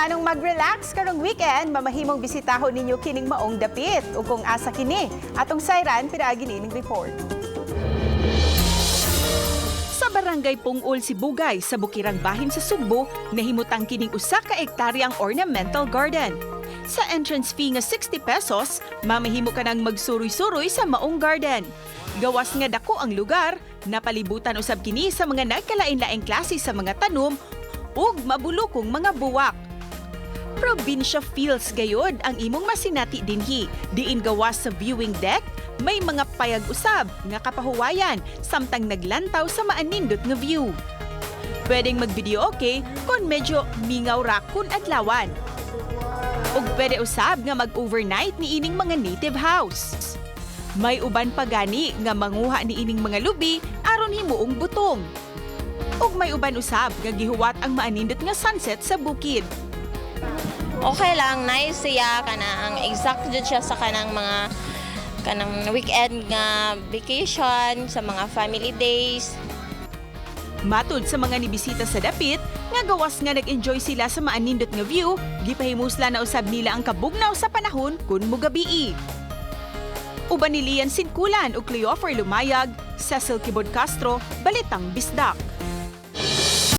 Nagplanong mag-relax karong weekend, mamahimong bisitahon ninyo kining maong dapit. Ug kung asa kini, atong sayran pinaagi niining report. Sa Barangay Pungol, Sibugay, sa Bukirang bahin sa Sugbo, nahimutang kining usa ka ektaryang ornamental garden. Sa entrance fee nga 60 pesos, mamahimo ka nang magsuroy-suroy sa maong garden. Gawas nga dako ang lugar, napalibutan usab kini sa mga nagkalain-laing klase sa mga tanom ug mabulukong mga buwak. Probinsya feels gayod ang imong masinati dinhi. Diin gawas sa viewing deck, may mga payag usab nga kapahuwayan samtang naglantaw sa maanindot nga view. Pwedeng mag-video okay kung medyo mingaw ra kun adlawan. Ug pwede usab nga mag-overnight ni ining mga native house. May uban pa gani nga manguha ni ining mga lubi aron himuong butong. Ug may uban usab nga gihuwat ang maanindot nga sunset sa bukid. Okay lang, nice siya, kanang exact jud siya sa kanang mga kanang weekend nga vacation, sa mga family days. Matud sa mga nibisita sa dapit, nga gawas nga nag-enjoy sila sa maanindot nga view, gipahimusla na usab nila ang kabugnaw sa panahon kun mugabii. Uban ni Lian Sinkulan ug Cleofer Lumayag, Cecil Kibod Castro, Balitang Bisdak.